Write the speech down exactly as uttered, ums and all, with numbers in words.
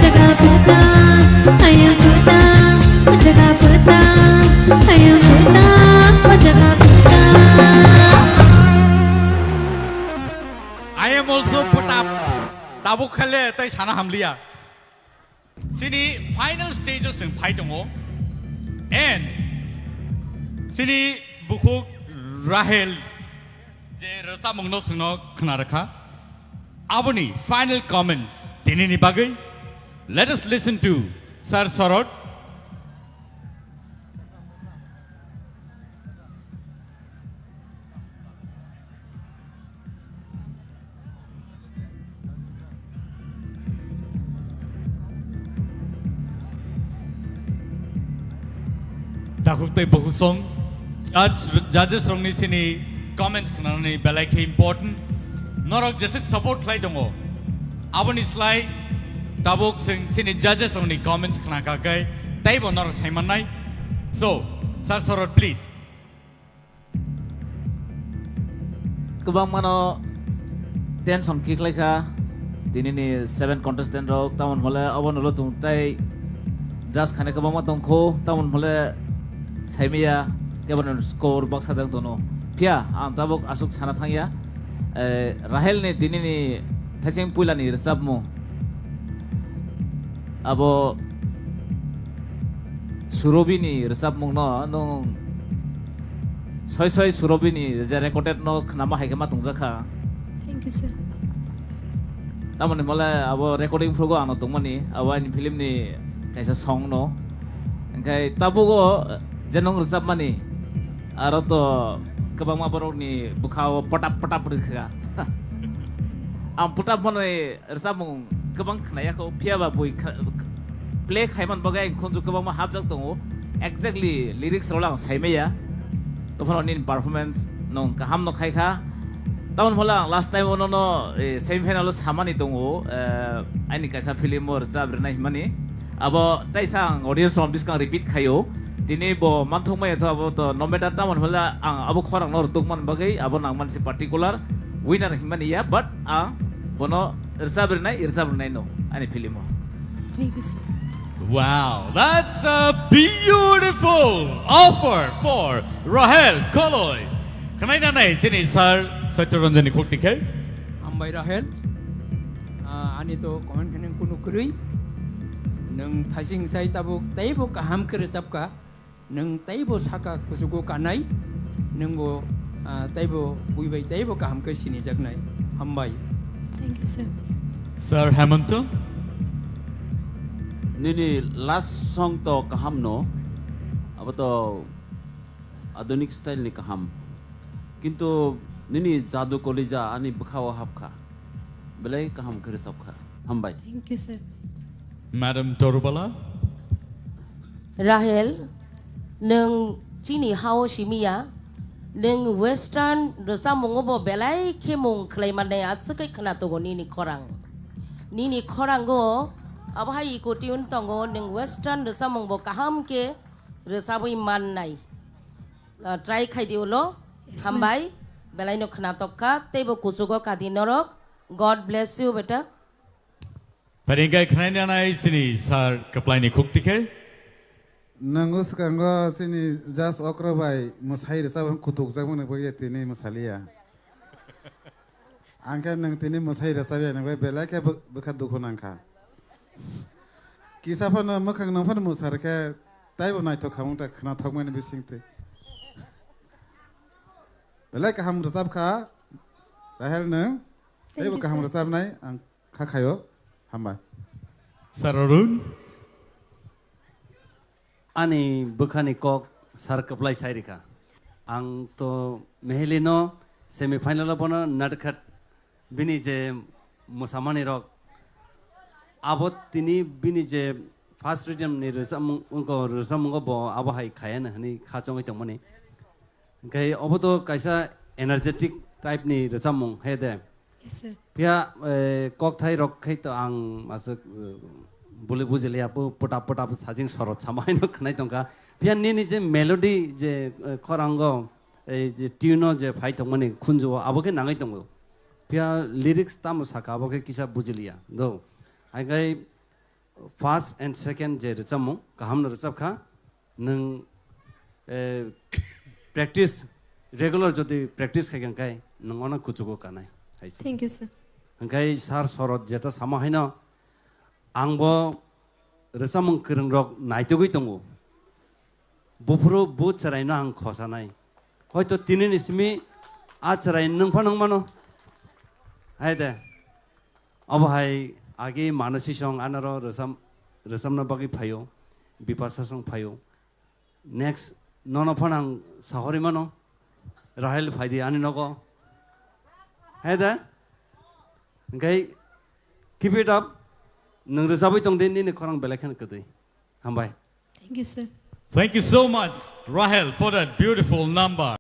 Jaga puta, ayang puta, jaga puta, ayang puta, jaga puta. I am also put up. Tabuk khale tai sana hamliya. Sini final stage o chwng phai tongo. And sini bukhuk Rahel je rwchapmungno chwngno khna rwkha. Aboni final comments tinini bagwi. Let us listen to Sir Sorot. Takhuk tei bukhuk song, judge, judges rokni sini comments khnanani belai khe important. Norok jeswk support khlai tongo, aboni slai tabuk chwng sini judges rokni comments khna kha khe teibo norok sai mannai. So, Sir Sorot, please. Kwbangmano tension khe khlai kha tinini seven contestant rok, tamoni hole obo nulo tung tei judge khani kwbangma tong kho, tamoni hole saimaya kebono score baksa dang tono. Phiya ang tabuk aswk sana thangya, eh, Rahel ni tinini thaising puila ni rwchapmung abo Surobi ni rwchapmung no nwng soi soi Surobi ni je recorded no khnama hai khe ma tongjakha. Thank you, sir. Tamoni mole abo recording phurugo ano tongmani, abo ani film ni kaisa song no. Engkai tabugo je nwng rwchapmani, aro to kwbangma borok ni bwkha o potap potap rwkha. Ang potap mano rwchapmung kwbang khnaya kho, phiya ba bui kha-, play khaiman bagwi ang khunju kwbangma hapjak tongo. Exactly lyrics rok ang saimaya. Tophano nini performance nung kaham no khai kha. Tamoni hole ang last time ono no, eh, semi final o samani tongo, eh, ani kaisa film o rwchap rwnai himani. Abo taisa ang audience rok biskang repeat khaio. Tini bo manthok maya tho abo to no matter tamoni hole ang abo khorang no rwtuk man bagwi abo nang man si particular winner himani ya, but ang bono rwchap rwnai, rwchap rwnai no ani film o. Thank you, sir. Wow, that's a beautiful offer for Rahel Koloi. Khwnai nanai sini sir Satya Ranjan ni khuk tikhe. Hambai Rahel. Ah, ani to comment kheneng kunu kwrwi. Nwng thaising sai tabuk teibo kaham khe rwchapkha. Nwng teibo saka kuchugo kanai. Nwngbo, ah, teibo bui bai teibo kaham khe sinijaknai. Hambai. Thank you, sir. Sir Hemanta. Nini last song to kaham no. Abo to adhunik style ni kaham. Kintu nini jadu kolija ani bwkha o hapkha. Belai kaham khe rwchapkha. Hambai. Thank you, sir. Madam Torubala. Rahel, nwng chini hao simiya, nwng western rwchapmungo bo belai khe mung khlai mannai aswk khai khna tongo nini khorang. Nini khorango abo hai eco tune tongo, nwng western rwchapmung bo kaham khe rwchabwi mannai. Ah, try khai di ulo. Yes, ma'am. Hambai, belai no khna tokkha, teibo kuchugo kadi norok. God bless you, beta. Pharingkai khwnai nanai sini sir kwplaini khuk tikhe. Nango swkango sini just okra bai mwsai rwchap kutukjak mani bagwi tini mwsaliya. Ang khe nwng tini mwsai rwchapya nang bai belai khe bw-, bwkha dukhu nang kha. Kisa phano mwkhang nang phano mwsar khe taibo naithok kha wng ta khwnathok mani bising twi. Belai kaham rwchap kha Rahel nwng. Thank you, sir. Teibo kaham rwchapnai ang kha khaio. Hambai. Sir Arun. Ani bwkhani kok sir kwplai sai rikha. Ang to Mehelino semi final o bono natkhat bini je mwsamani rok abo tini bini je first rhythm ni rwchapmung, wngkha rwchapmungo bo abo hai khayana hwnwi kha chongwi tongmani. Hwnkhe obo to kaisa energetic type ni rwchapmung he de. Yes, sir. Phiya, eh, kokthai rok khai to ang aswk, eh, buli bujiliya, pu-, puta puta sajing sorot sama haino khwnai tongkha. Phiya nini je melody je, eh, khorango, eh, je tune o je phai tongmani khunju o, abo khe nangwi tongo. Phiya lyrics tamo saka, abo khe kisa bujiliya. Do. Hai khai First and second je rwchapmung kaham no rwchap kha, nwng, eh, practice, regular jodi practice khai khe nwng ono kuchugo kanai hai se. Thank you, sir. Hwnkhe sir Sorot jeta samo haino, ang bo rwchapmung kwrwng rok naitugwi tongo. Buphuru bu chwraino ang khosanai. Hoito tinini simi a chwrai nwng phano wng mano. Hai de. Obo hai agi Manasi song anaro rwchap-, rwchapna bagwi phaio. Bipasa song phaio. Next nono phano ang sahori mano. Rahel phaidi ani nogo. Hai de. Hwnkhe keep it up. Nwng rwchapwi tong di, nini khorang belai kheno kwtwi. Hambai. Thank you, sir. Thank you so much, Rahel, for that beautiful number.